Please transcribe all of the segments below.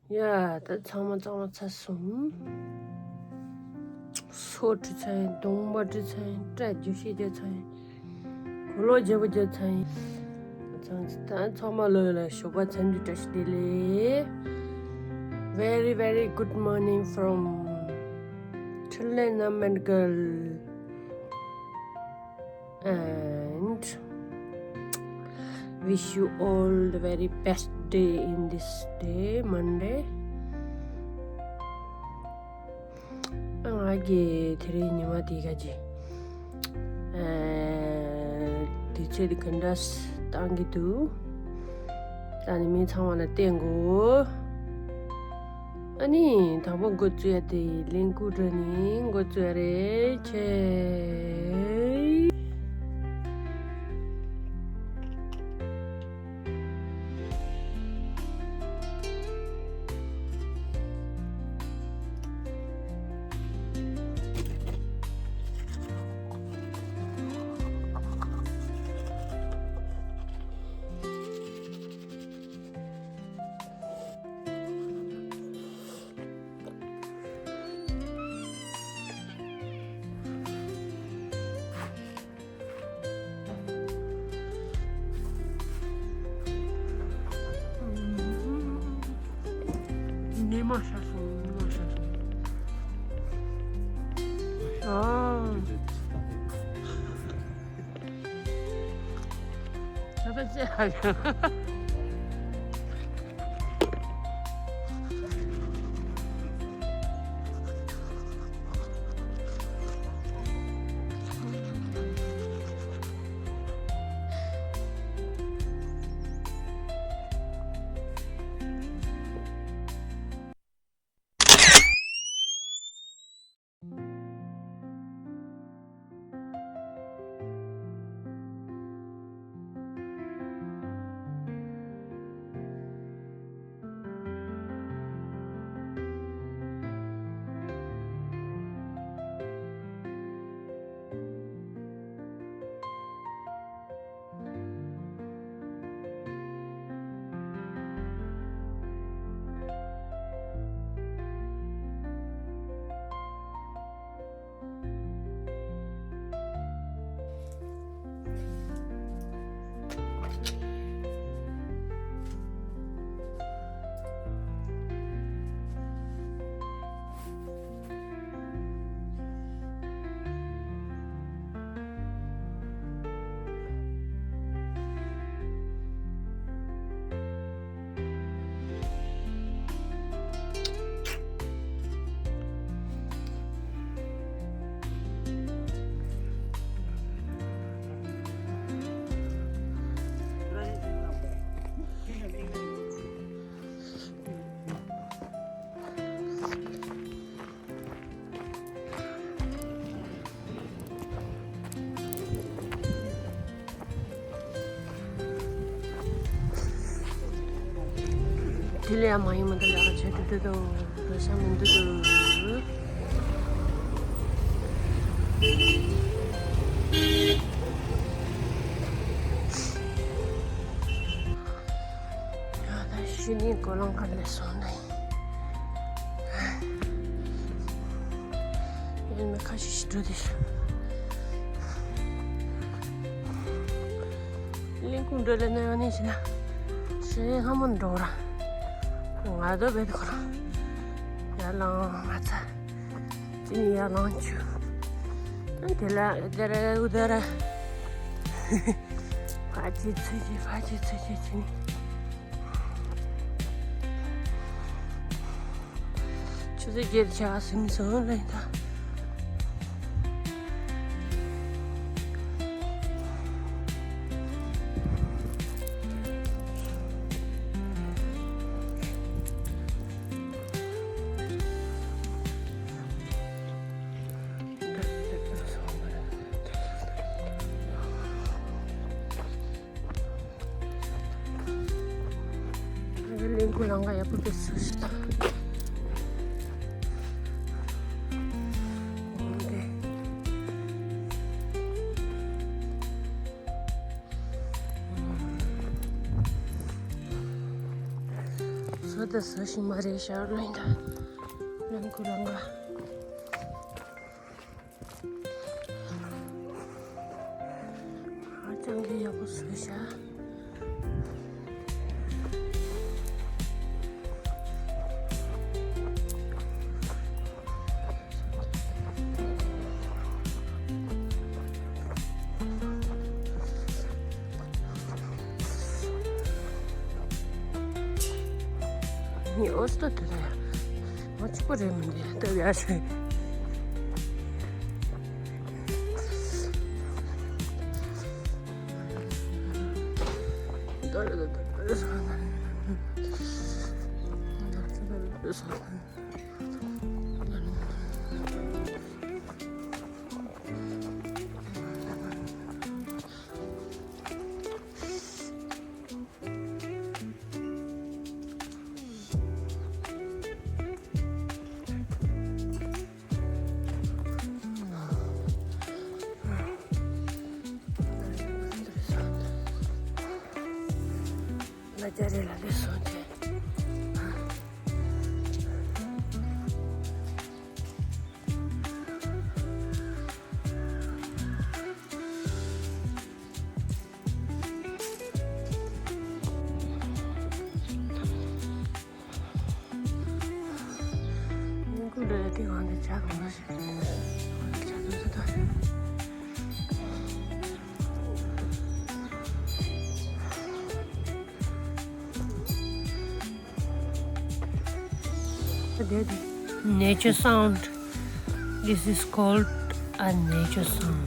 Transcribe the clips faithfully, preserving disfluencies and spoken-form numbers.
ཡ། ད་ཚང་མ་གཙང་མ་ཚར་སོང་། སོ་བཀྲུས་ཚར་ཡིན། གདོང་པ་བཀྲུས་ཚར་ཡིན། སྐྲ་རྒྱུ་ཤེས་རྒྱག་ཚར་ཡིན། གོས་ལོག་བརྗེ་པོ་རྒྱག་ཚར་ཡིན། ཚང་ད་ཚང་མ་ལོས་ལ་ཞོགས་པ་མཚན་འདུས་བཀྲ་ཤིས་བདེ་ལེགས། Very very good morning from Chennai Namangal. And wish you all the very best day in this day, Monday. ང་གི་དེ་རིང་ཉི་མ་འདི་ག་ཅི། ཨ། དུས་ཚོད་འདི་ག་འདྲ་བཏང་གི་འདུག་ད་ནི་མི་ཚང་མ་ལ་བསྟན་དགོས། ཨ་ནི་དང་པོ་འགོ་བཙུགས་ཡ་དེ་ལིང་ཀུ་འགྲོ་ནི་འགོ་བཙུགས་ཡ་རེད་ཁྱེད། ཉི་མ་ཤར་སོང་། ཉི་མ་ཤར་སོང་། ཨ། ད་ལྟ་ཅི་ཧ་ཡོད། དེ་ལས་ཡང་མ་ཡིན་མ་དེ་ལས་ཀ་བྱེད་དུ་འདུག་དོ། འགྲོ་ས་མི་འདུག་དོ། ཡ་ད་ཤི་ནི་གོ་ལང་ཁ་ལས་སོང་ནས། ཡིན་ན་ཁ་ཤས་ཤིག་འགྲོ་དེ། གླིང་ཁུག་འགྲོ་ལེ་ནས་ཡོང་ནས་ཤི་ན། ཤི་ནི་ལྷ་མོ་འགྲོ་ར། ང་དོ་བེད་ཁོ་རང་། ཡར་ལངས་མ་ཚར། ཅི་ནི་ཡར་ལངས་བཅུག་དེ་ལ་དེ་ར་འུ་དེ་ར། ཕ་ཅི་ཚུ་ཅི་ཕ་ཅི་ཚུ་ཅི་ཅི་ནི། ཆུ་ཚོད་བརྒྱད་ཆགས་ཟིན་སོང་ལེ་ད། གླིང་ཁུག་ལམ་ཁ་ཡག་པོ་དེ་སུ་ཞིག་དང་། སོ་ འདི་ཟ་ཞིག་མ་རེད་ཤག་ལོས་ད། ལམ་ཁུ་རང་ག་ཧ་ཅང་གི་ཡག་པོ་བཟོས་ཤག་ངའི་ཨོ་སྟོད་དེ་ལ་ཡ། ང་གཅིག་པོ་རེད་མི་འདུག་སྟབས་ཡག་ཞིག་ལ་རྒྱ་རེ་ལ་ལས་སོང་ཅེ། Nature sound. This is called a nature sound.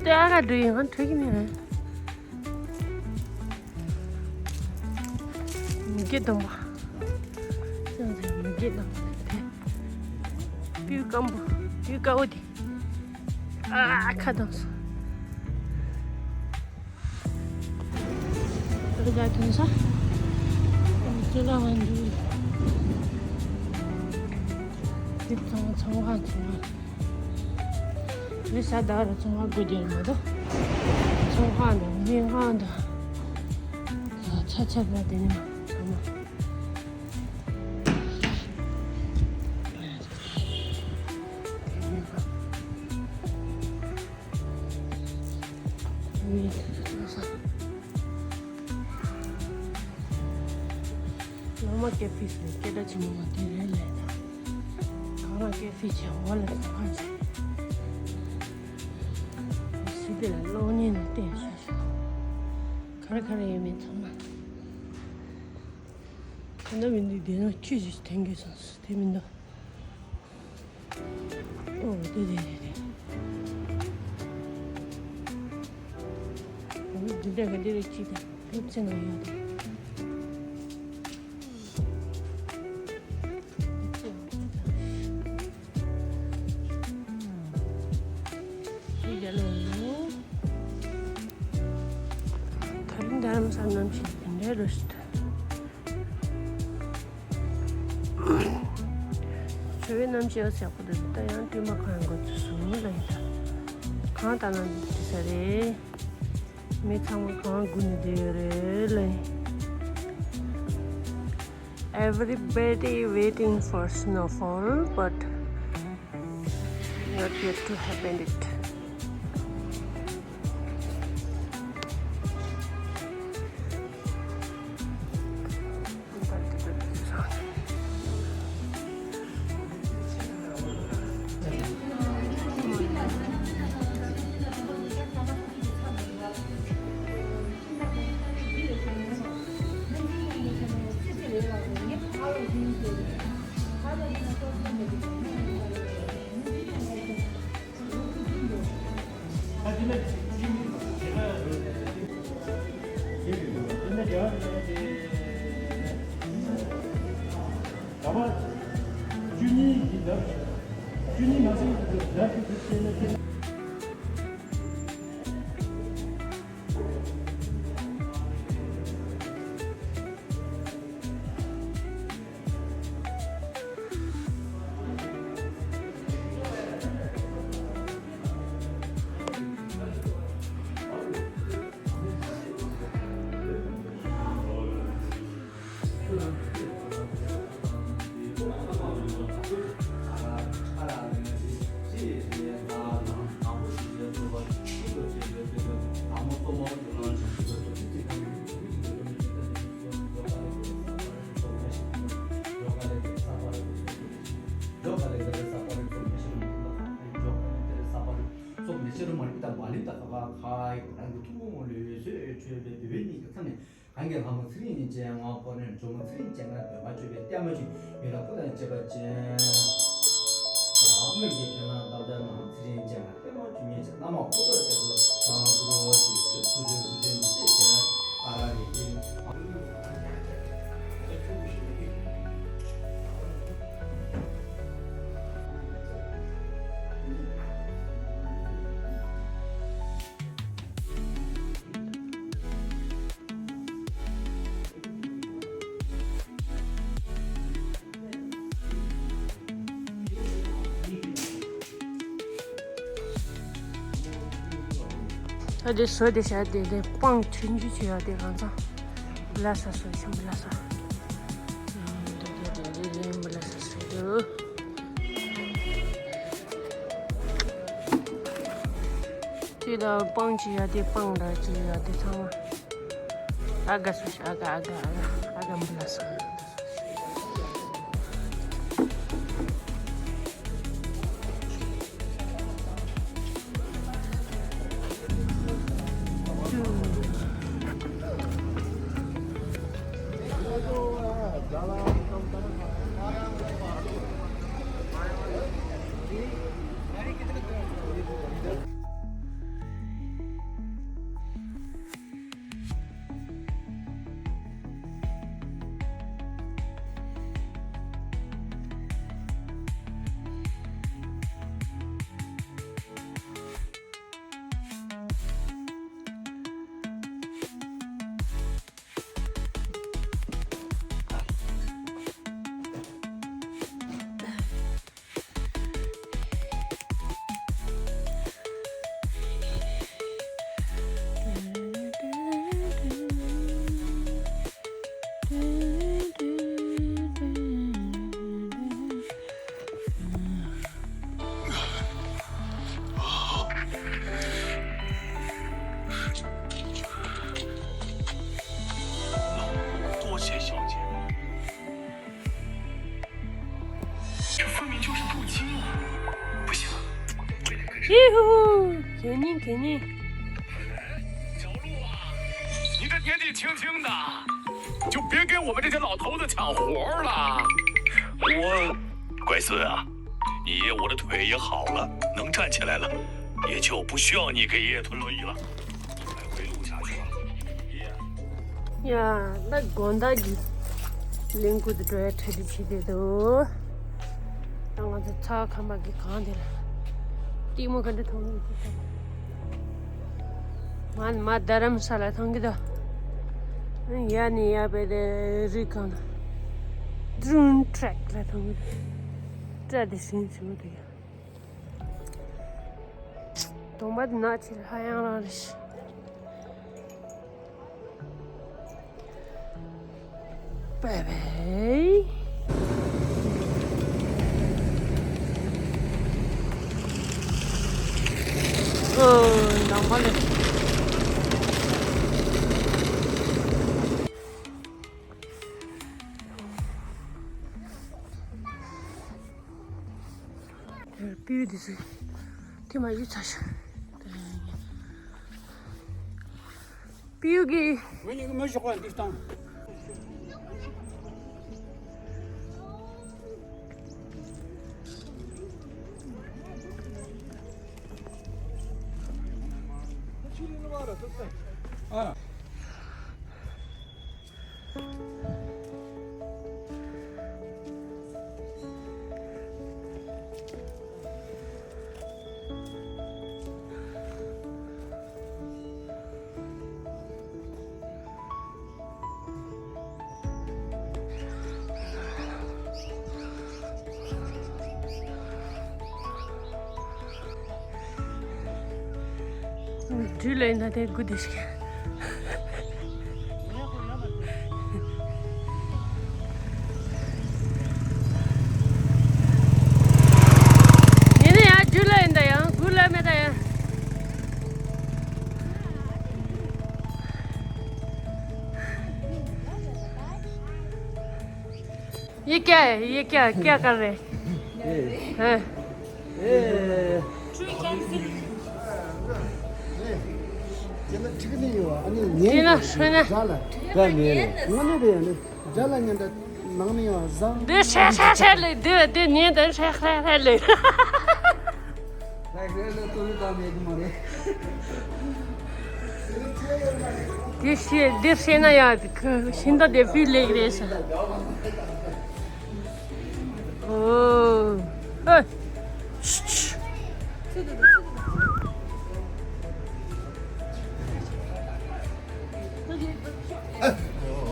ལྟོས་ཨ་ཁ་འགྲོ་ཡིན་ང་འགྲོ་གི་མེད། མུ་གེ་དང་པོ། ཅང་ཟེར་མུ་གེ་དང་པོ་དེ། སྤུས་སྐམ་པོ་སྤུས་དཀར་པོ་དེ། ཨ་ཁ་དང་སོ། ཨ་ཁ་དང་སོ། ཅི་ལ་ཧན་དུ། དེ་ཚང་ཚང་ཧ་ཚང་ཧ། མི་ས་ད་རུ་ཚོང་བ་དགོས་རྒྱུ་མ་གཏོགས། ཚོང་ཁང་དང་སྨན་ཁང་དང་། ཆ་ཆ་ལ་དེ་ནི་ཚང་མ། ལོ་མ་ཀེ་ཕི་སི་སྐད་གྲགས་ཆེན་མོ་བ་དེ་རེད་ལས་ད། གང་ལ་ཀེ་ཕི་ཆེ་བ་ལ་ད་གང་ཆེ། སི་དེ་ལ་གློག་བརྙན་ནང་བསྟན་ཤོག་ཤོག་ག་རེ་ག་རེ་ཡོད་མེད་ཚང་མ། ད་ནི་མི་འདུག་དེ་ནང་ཁྱི་ཞིག་འཐེན་དགོས་སོང་དེ་མི་འདུག་ཨོ་དེ་དེ་དེ་དེ། འདི་འདྲ་ག་འདི་རེ་ཅི་དང་སློབ་ཚན་ནང་ཡོད་དེ། ད་རིང་རྡ་རམ་ས་ལ་གནམ་གཤིས་འདི་འདྲ་རེད་ཤག་ཆུ་བོའི་གནམ་གཤིས་ཡག་པོ་འདུག་ད་ཡང་སྟོན་པ་གང་འགོ་ཚུགས་སོང་ལ་ཡིན་ད། གང་ལྟར་ན་འདི་ཅི་ས་རེད། མི་ཚང་མ་གང་སྒུག་ནས་བསྡད་ཡོད་རེད་ལ་ཡིན། Everybody waiting for snowfall, but not yet to happen it. མ་ལུས་དང་མ་ལུས་དང་ཁ་ཁ་ཁ་ཡི་རང་གི་ཐུན་མོང་ལུས་སྲོག་མཆོད་པའི་འབུལ་བའི་སྙིང་གི་མཚམས་ནས། གང་གི་ལྷ་མོ་ཚེ་རིང་ཅན་དབང་པོ་ནས་ཇོ་མོ་ཚེ་རིང་ཅན་ལ་འདོད་མ་བཅོལ་བའི་ལྟད་མོ་ཆུ་ཡོད་ལ་སྐུ་དང་བཅས་པ་ཅན། ལ་དམོད་ཀྱི་ཕན་ལ་འདབ་ཆགས་ནང་ཚེ་རིང་ཅན་ལ་ལྟད་མོ་ཆུ་མེད་ཅན་བླ་མ་ཕོ་ཏོ་ཏེ་ཚོ་དང་གུ་རུ་ཞེས་ཐུགས་རྗེ་ཐུགས་རྗེ་མི་ཤེས་ཅན་ཨ་ར་རི་ཡིན། ད་དེ་བཟོ་དེ་བྱ་དེ་དེ་སྤང་ཆུན་ཆུན་བྱེད་ཡ་དེ་གང་ཚང་ལ་ས་སོ་ཤམ་ལ་ས། དེ་དེ་དེ་དེ་དེ་ལ་ས་སོ་དེ། དེ་ལ་སྤང་བྱེད་ཡ་དེ་སྤང་འདྲ་བྱེད་ཡ་དེ་ཚང་མ། ཨ་ག་སུ་ཤ་ཨ་ག་ཨ་ག་ཨ་ག་ཨ་ག་མི་ལ་སོང་། Ihu, kening, kening. 你这年纪轻轻的，就别跟我们这些老头子抢活了。我，乖孙啊，你爷我的腿也好了，能站起来了，也就不需要你给爷爷推轮椅了。 ཡ། ད་དགོང་དག་གི་གླིང་སྐོར་དུ་འགྲོ་ཡ་གྲ་སྒྲིག་བྱེད་བསྡད་འདུག་ད་ང་ཚོ་ཚ་ཁ་མ་གི་གང་དེ་ལ་ལྟད་མོ་ག་འདྲ་མཐོང་གི་འདུག་ང་ནི་མ་རྡ་རམ་ས་ལ་མཐོང་གི་འདུག་ཡ་ནི་ཡ་བེ་དེ་རི་གང་ལ་ཏྲུན་ཊྲེག་ལ་མཐོང་གི་འདུག་སྐྲ་དེ་ཟིང་ཟིང་འདུག་ཡ། གདོང་པ་དེ་ནག་ཕྱིར་ཧ་ཡང་རང་རེད། པེ་པེ། ཨོ། གདོང་པ་ལས། སྤྲེའུ་འདི་ཚོ་ཐེངས་མ་གཡུག་ཚར་ཤག་སྤྲེའུ་གི། འགྲུལ་ལ་ཡིན་ད་དེ་དགུ་དེ་ཞིག་ཡིན་ན་ཡང་འགྲུལ་ལ་ཡིན་ད་ཡང་དགུ་ལ་མེད་ད་ཡང་། ये क्या है? ये क्या, क्या कर रहे हैं? हैं? ए। Tree cancel. དེ་ལ་ཁྲིག་ནི་ཡོད། ཨ་ནི་ཉན། དེ་ལ་ཧྲེ་ན། རྒྱ་ལ། རྒྱ་ཉན་རེད། ང་ནི་རེད། ཨ་ནི་རྒྱ་ལ་ཉན་ད་ནང་ནི་ཡང་བཟང་། འདི་ཧྲེ་ཧྲེ་ཧྲེ་ལེ། འདི་འདི་ཉན་ད་ཧྲེ་ཧྲེ་ཧྲེ་ལེ། དེ་ཤེས་འདི་ཤེས་ན་ཡང་ཤིང་རྟ་དེ་བུ་ལེགས་རེད་ཤག་ཨོ། ཨེ། ཤི་ཤི།